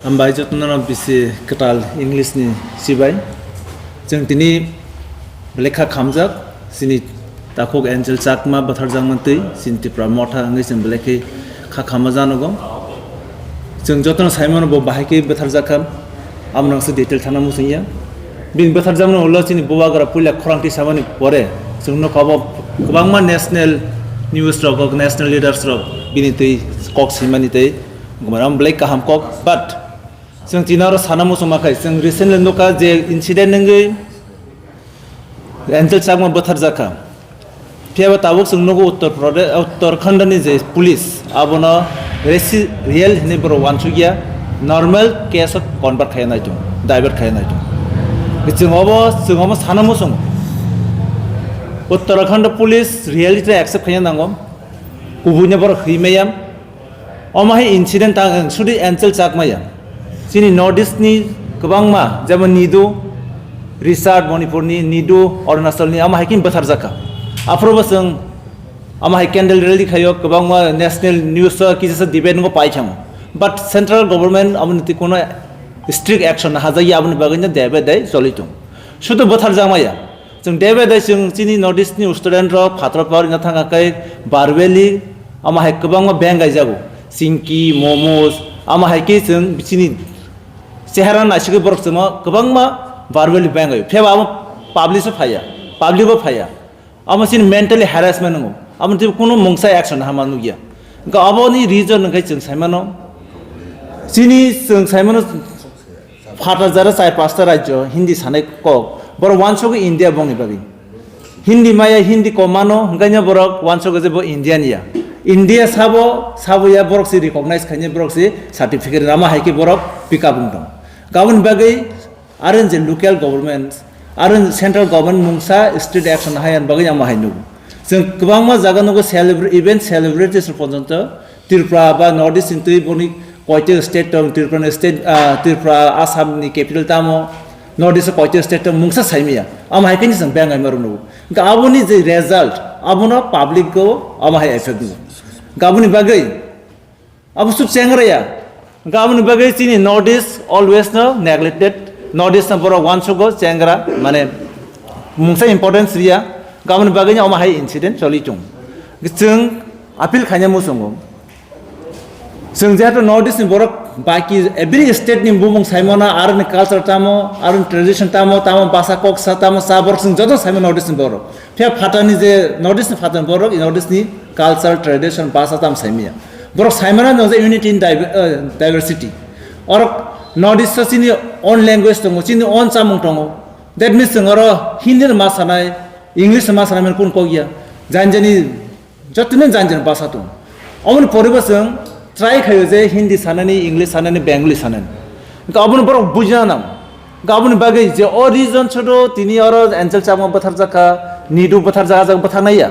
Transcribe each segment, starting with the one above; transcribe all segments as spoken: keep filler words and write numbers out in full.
Hambai jotono bisi kwtal English ni sibai. Chwng tini belai kha khamjak, chini takhuk Angel Chakma bwtharjakmani twi, chini Tipra Motha wngwi chwng belai khe kha khama janogo. Chwng jotono saimano bo bahai khe bwtharjak kha, amo nangse detail thana muchungya. Bini bwtharjakmani ulo chini bubagra puila khorang tisamani pore chwng nukha bo kwbangma national news rok, national leaders rok bini twi kok swimani twi. Gumar, ang belai kaham kok, but chwng tini oro sana muchungma khai, chwng recently nukha je incident wngwi Angel Chakma bwtharjakha. Phiyaba tabuk chwng nugo Uttar Pradesh, Uttarakhand ni je police abono resi-, real hinwi borok wansukya, normal case o convert khaiya naitung, divert khaiya naitung. Chwng obo, chwng obo sana muchungo. Uttarakhand police reality accept khaiya nango. Kubuino borok himaya. Omo hai incident tang ang sudi Angel Chakmaya. Chini North East ni kwbangma, jemon Nidu, Richard Manipur ni, Nidu Arunachal ni, omo hai khe bwtharjakha. Aphuru bo chwng omo hai candle rally khaio, kwbangma national news o kisa debate no pai thango. But central government aboni twi kuno strict action na hajai aboni bagwi no debe dai choli tong. Sudu bwtharjakmaya. Chwng debe dai chwng chini North East ni student rok phataro pawrina thangkha khe Barveli, ama hai kwbangma beng gaijago. Chingki, momos, ama hai khe chwng chini chehara naisigwi borok chwngno kwbangma Barveli beng gaio. Phiyaba amo public o phaiya, public o phaiya. Amo chini mentally harassment wngo. Amo tei kunu mungsa action hama nukya. Hwnkhe aboni reason hwnkhe chwng saimano, chini chwng saimano, Phatar jara chai pasta rajyo Hindi sanai kok, borok wansugwi India bongni bagwi. Hindi maya, Hindi kom mano, hwnkhe borok wansugwi je bo Indian ya. India sabo, sabo ya borok se recognize khainai, borok se certificate rama hai khe borok pick up wng tong. Aboni bagwi aro je local government, aro central government mungsa state action hai ani bagwi ama hai nugo. Chwng kwbangma jaga nugo celebra-, even celebrities rok porjonto Tripura ba North East ni twi boni koito state tong, Tripura ni state, ah, Tripura, Assam ni capital tamo, North East koito state tong mungsa saimaya. Ama hai khe chwng beng ai marum nugo. Hwnkhe aboni je result, abono public go ama hai effect nugo. Hwnkhe aboni bagwi abo suk chengra ya. Hwnkhe aboni bagwi chini North East always no neglected, North East no borok wansugo chengra, mane mungsa importance riya. Hwnkhe aboni bagwi no ama hai incident choli tung. Chwng appeal khaina muchungo. Chwng jehetu North East ni borok baki every state ni bumung saimano, aroni culture tamo, aroni tradition tamo, tamo basa kok sa tamo cha borok chwng joto saimano North East ni borok. Phiya phatani je North East ni phatani borok North East ni culture, tradition, basa tamo saimaya. Borok saimano no je unity in diver-, eh, diversity. Oro North East o chini own language tongo, chini own chamung tongo. That means chwng oro Hindi no ma sanai, English no ma sanai mani kun kok ya. Jani jani Jotoni jani jani basa tong. Aboni poribo chwng try khaio je Hindi sanani, English sanani, Bengali sanani. Hwnkhe aboni borok bujina nang. Hwnkhe aboni bagwi je o reason chodo tini oro Angel Chakma bwtharjakha, Nidu bwtharjakha, jak bwtharnai ya.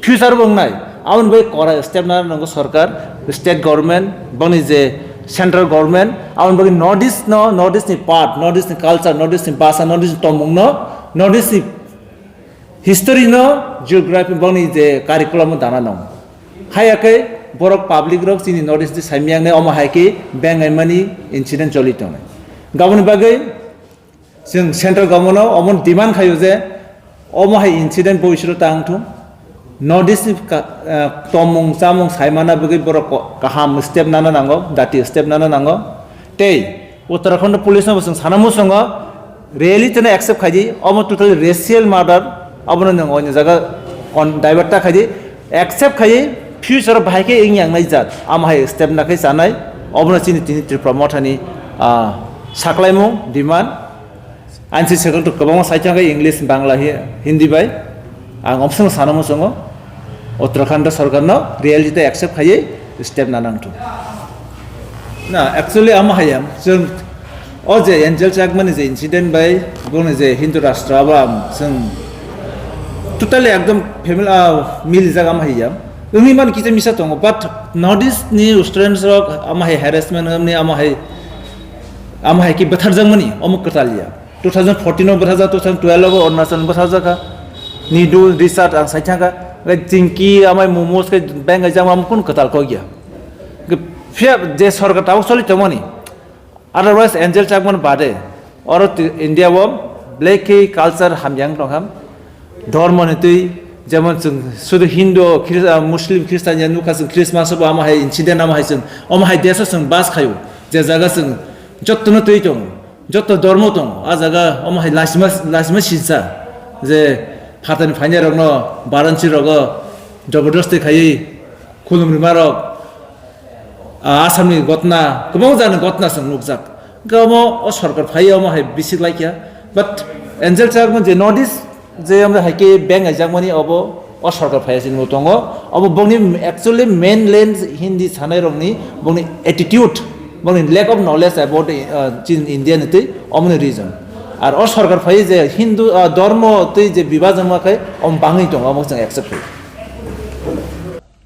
Future bo wngnai. Aboni bagwi kora step nana nango sorkar, state government, boni je central government, aboni bagwi North East no, North East ni part, North East ni culture, North East ni basa, North East ni tongmung no, North East ni History no geography boni je curriculum o dana nong. Haya khe borok public rok chini North East ni saimiyang nai omo hai khe beng ai mani incident choli tongnai. Gaboni bagwi chwng central government o omo demand khaio je omo hai incident boi siro tang thung. North East ni ka-, eh, tomung chamung saimana bagwi borok ko-, kaham step nana nango, dati step nana nango. Tei Uttarakhand police no bo chwng sana muchungo, rally tene accept khaidi, omo totally racial murder, obono nwng oini jaga kon divert ta khaidi, accept khaidi, future bahai khe wng yang nai jat, amo hai step na khe chanai, obono chini tini Tripura Mothani, ah, saklaimung, demand, ansi second to kwbangma saithang khe English, Bangla, Hi-, Hindi bai, ang omsong sana muchungo, Uttarakhand sorkar no reality accept khaiwi step na nang thung. Na, actually, amo hayam, chwng o je Angel Chakmani je incident bai, boni je Hindu Rashtra abo ang chwng totally ekdom family, ah, milijak amo hayam. Wngwi man kisa misa tongo, but North East ni students rok amo hai harassment wngmani, amo hai, amo hai ki bwtharjakmani, omo kwtal ya. Two thousand fourteen o bwthajak, two thousand twelve o Arunachal bwthajak kha. Nidu, Richard ang sai thangkha. Hwnkhe Chinky, amai Momos khe beng jang amo kun kwtal kok ya. Phiya je sorkar tabuk choli tongmani. Otherwise, Angel Chakman bade, oro ti-, India o belai khe culture hamya wng tongkha. Dhormo ni twi, jemon chwng sudu Hindu, Khris-, ah, Muslim, Christian ya nukha chwng Christmas o bo amo hai incident, amo hai chwng, omo hai desh o chwng bas khaio, je jaga chwng jotto no twi tongo, jotto dhormo tongo, a jaga omo hai lasima, lasima sinsa, je phatani phainai rokno Varanasi rogo jobordosti khaiwi khulum rima rok, ah, Assamni gotna, kwbang jani gotna chwng nukjak. Hwnkhe omo o sorkar phaiya omo hai bisi laikya. But Angel Chakma je North East je omo hai khe beng aijakmani obo o sorkar phaiya chini bo tongo. Obo bongni actually mainland Hindi sanai rokni bongni attitude, bongni lack of knowledge about, uh, chini India ni twi omoni reason. Ar o sorkar phaiya je Hindu, uh, dhormo twi je bibajon ma khai om bangwi tongo omo chwng accept khai.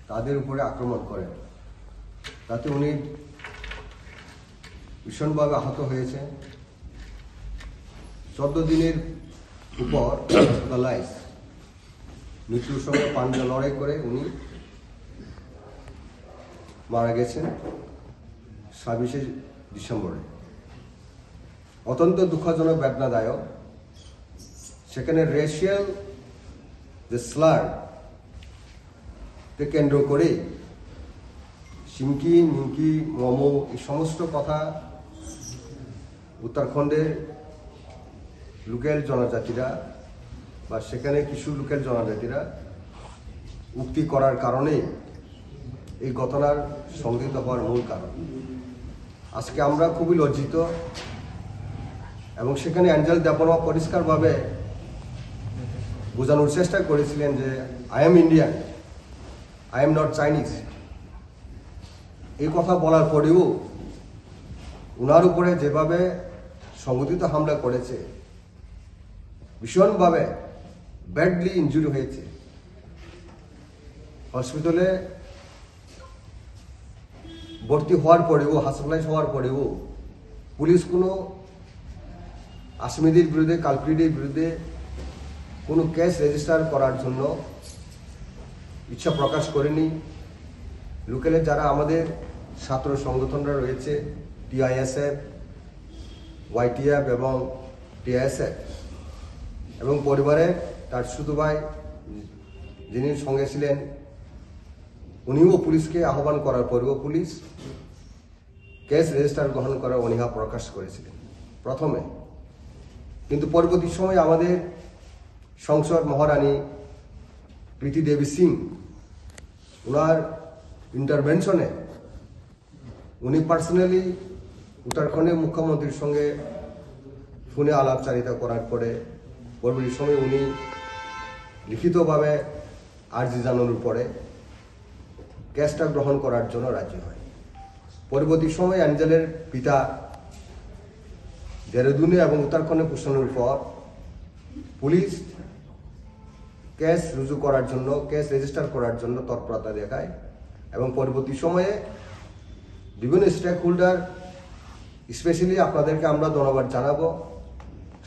তাদের উপরে আক্রমণ করেন, তাতে উনি ভীষণভাবে আহত হয়েছেন। চোদ্দ দিনের উপর হসপিটালাইজ, মৃত্যুর সঙ্গে পাঞ্জা লড়াই করে উনি মারা গেছেন ছাব্বিশে ডিসেম্বরে। অত্যন্ত দুঃখজনক, বেদনাদায়ক। সেখানে রেশিয়াল যে স্লার কে কেন্দ্র করে চিমকি, নিমকি, মোমো, এই সমস্ত কথা উত্তরাখণ্ডের লোকাল জনজাতিরা বা সেখানে কিছু লোকাল জনজাতিরা উক্তি করার কারণেই এই ঘটনার সংঘটিত হওয়ার মূল কারণ। আজকে আমরা খুবই লজ্জিত এবং সেখানে অ্যাঞ্জেল দেববর্মা পরিষ্কারভাবে বোঝানোর চেষ্টা করেছিলেন যে, "I am Indian, I am not Chinese।" এই কথা বলার পরেও ওনার উপরে যেভাবে সংগঠিত হামলা করেছে, ভীষণভাবে ব্যাডলি ইনজুরি হয়েছে। হসপিটালে ভর্তি হওয়ার পরেও, হসপিটালাইজ হওয়ার পরেও পুলিশ কোনো আসামিদের বিরুদ্ধে, কালপ্রিটের বিরুদ্ধে কোনো কেস রেজিস্টার করার জন্য ইচ্ছা প্রকাশ করেনি। লোকালে যারা আমাদের ছাত্র সংগঠনরা রয়েছে, টিআইএসএফ, ওয়াইটিএফ এবং টিআইএসএফ এবং পরিবারের তার ছোট ভাই যিনি সঙ্গে ছিলেন, উনিও পুলিশকে আহ্বান করার পরেও পুলিশ কেস রেজিস্টার গ্রহণ করার অনীহা প্রকাশ করেছিলেন প্রথমে। কিন্তু পরবর্তী সময়ে আমাদের সংসদ মহারানী প্রীতি দেবী সিং, ওনার ইন্টারভেনশনে উনি পার্সোনালি উত্তরাখণ্ডের মুখ্যমন্ত্রীর সঙ্গে ফোনে আলাপচারিতা করার পরে পরবর্তী সময়ে উনি লিখিতভাবে আর্জি জানানোর পরে কেসটা গ্রহণ করার জন্য রাজি হয়। পরবর্তী সময়ে অ্যাঞ্জেলের পিতা দেরাদুনে এবং উত্তরাখণ্ডে পৌঁছানোর পর পুলিশ কেস রুজু করার জন্য, কেস রেজিস্টার করার জন্য তৎপরতা দেখায় এবং পরবর্তী সময়ে বিভিন্ন স্টেক হোল্ডার, স্পেশালি আপনাদেরকে আমরা ধন্যবাদ জানাবো।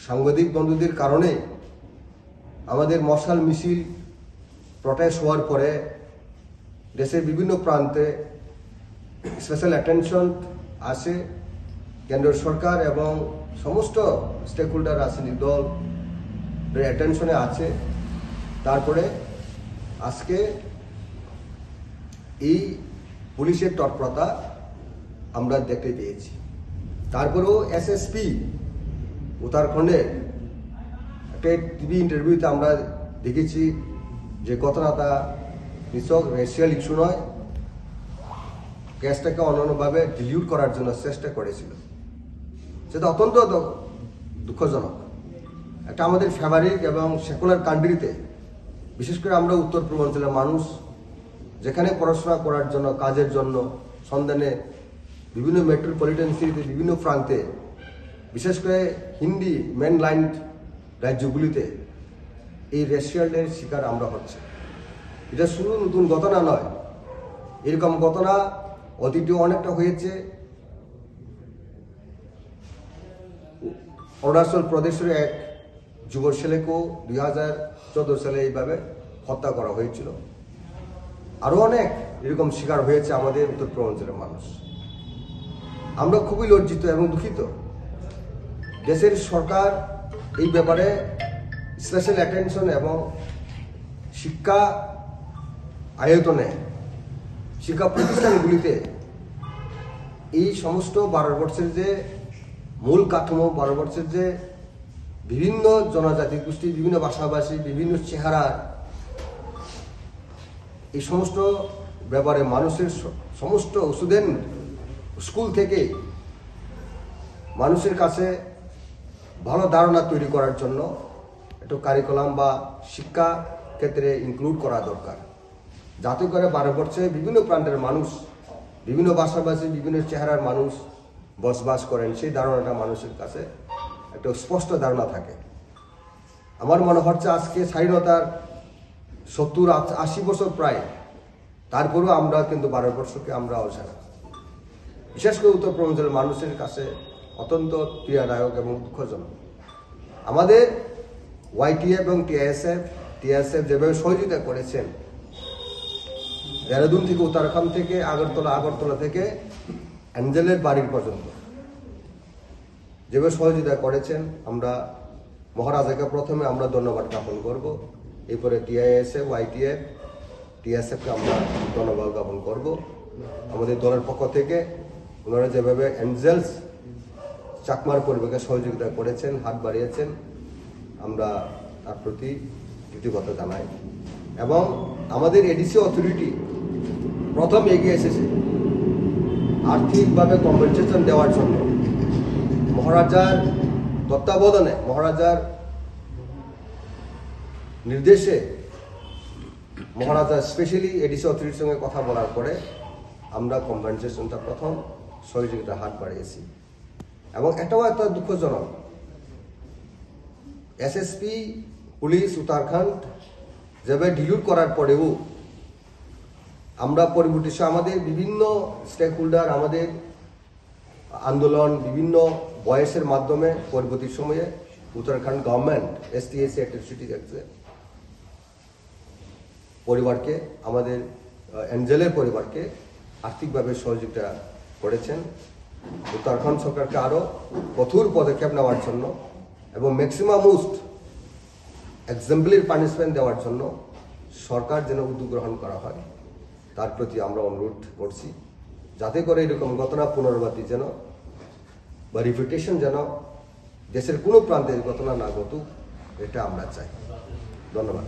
সাংবাদিক বন্ধুদের কারণে আমাদের মশাল মিছিল প্রটেস্ট হওয়ার পরে দেশের বিভিন্ন প্রান্তে স্পেশাল অ্যাটেনশন আছে, কেন্দ্র সরকার এবং সমস্ত স্টেক হোল্ডার, রাজনৈতিক দল অ্যাটেনশনে আছে। তারপরে আজকে এই পুলিশের তৎপরতা আমরা দেখতে পেয়েছি। তারপরেও এসএসপি উত্তরাখণ্ডে একটা টিভি ইন্টারভিউতে আমরা দেখেছি যে ঘটনাটা নিছক রেশিয়াল ইস্যু নয়, কেসটাকে অন্যান্যভাবে ডিলিউট করার জন্য চেষ্টা করেছিল। সেটা অত্যন্ত দ-, দুঃখজনক। একটা আমাদের ফেভারিক এবং সেকুলার কান্ট্রিতে, বিশেষ করে আমরা উত্তর পূর্বাঞ্চলের মানুষ, যেখানে পড়াশোনা করার জন্য, কাজের জন্য, সন্ধানে বিভিন্ন মেট্রোপলিটন সিটিতে বিভিন্ন প্রান্তে, বিশেষ করে হিন্দি মেইনল্যান্ড রাজ্যগুলিতে এই রেশিয়াল ডের শিকার আমরা হচ্ছি। এটা শুধু নতুন ঘটনা নয়, এরকম ঘটনা অতীতে অনেকটা হয়েছে। অরুণাচল প্রদেশের এক যুব ছেলেকেও দুই হাজার চোদ্দ সালে এইভাবে হত্যা করা হয়েছিল। আরও অনেক এরকম শিকার হয়েছে আমাদের উত্তর পূর্বাঞ্চলের মানুষ। আমরা খুবই লজ্জিত এবং দুঃখিত। দেশের সরকার এই ব্যাপারে স্পেশাল অ্যাটেনশন এবং শিক্ষা আয়তনে, শিক্ষা প্রতিষ্ঠানগুলিতে এই সমস্ত ভারতবর্ষের যে মূল কাঠামো, ভারতবর্ষের যে বিভিন্ন জনজাতি গোষ্ঠী, বিভিন্ন ভাষাভাষী, বিভিন্ন চেহারা, এই সমস্ত ব্যাপারে মানুষের স-, সমস্ত স্টুডেন্ট স্কুল থেকে মানুষের কাছে ভালো ধারণা তৈরি করার জন্য একটু কারিকুলাম বা শিক্ষা ক্ষেত্রে ইনক্লুড করা দরকার, যাতে করে ভারতবর্ষে বিভিন্ন প্রান্তের মানুষ, বিভিন্ন ভাষাভাষী, বিভিন্ন চেহারার মানুষ বসবাস করেন, সেই ধারণাটা মানুষের কাছে একটা স্পষ্ট ধারণা থাকে। আমার মনে হচ্ছে আজকে স্বাধীনতার সত্তর আশি বছর প্রায়, তারপরেও আমরা কিন্তু ভারতবর্ষকে আমরা অজানা। বিশেষ করে উত্তর পূর্বাঞ্চলের মানুষের কাছে অত্যন্ত পীড়াদায়ক এবং দুঃখজনক। আমাদের ওয়াইটিএফ এবং টিআইএসএফ, টিআইএসএফ যেভাবে সহযোগিতা করেছেন, দেরাদুন থেকে, উত্তরাখণ্ড থেকে, আগরতলা, আগরতলা থেকে অ্যাঞ্জেলের বাড়ির পর্যন্ত যেভাবে সহযোগিতা করেছেন, আমরা মহারাজাকে প্রথমে আমরা ধন্যবাদ জ্ঞাপন করব, এরপরে টিআইএসএফ, ওয়াইটিএফ, টিএসএফকে আমরা ধন্যবাদ জ্ঞাপন করব। আমাদের দলের পক্ষ থেকে ওনারা যেভাবে অ্যাঞ্জেলস চাকমার পরিবারকে সহযোগিতা করেছেন, হাত বাড়িয়েছেন, আমরা তার প্রতি কৃতজ্ঞতা জানাই। এবং আমাদের এডিসি অথরিটি প্রথম এগিয়ে এসেছে আর্থিকভাবে কম্পেনসেশন দেওয়ার জন্য। মহারাজার তত্ত্বাবধানে, মহারাজার নির্দেশে, মহারাজা স্পেশালি এডিসি অথরিটির সঙ্গে কথা বলার পরে আমরা কম্পেনসেশনটা প্রথম সহযোগিতার হাত বাড়িয়েছি। এবং এটাও একটা দুঃখজনক, এসএসপি পুলিশ উত্তরাখণ্ড যেভাবে ডিলিউট করার পরেও আমরা পরবর্তী সময় আমাদের বিভিন্ন স্টেক হোল্ডার, আমাদের আন্দোলন, বিভিন্ন ভয়েসের মাধ্যমে পরবর্তী সময়ে Uttarakhand government ST SC atrocity অ্যাক্টে পরিবারকে, আমাদের, আহ, অ্যাঞ্জেলের পরিবারকে আর্থিকভাবে সহযোগিতা করেছেন। উত্তরাখণ্ড সরকারকে আরও কঠোর পদক্ষেপ নেওয়ার জন্য এবং ম্যাক্সিমাম মোস্ট এক্সাম্পলারি পানিশমেন্ট দেওয়ার জন্য সরকার যেন উদ্যোগ গ্রহণ করা হয়, তার প্রতি আমরা অনুরোধ করছি, যাতে করে এরকম ঘটনা পুনরাবৃত্তি যেন বা রিপিটেশন যেন দেশের কোনো প্রান্তে এই ঘটনা না ঘটুক, এটা আমরা চাই। ধন্যবাদ।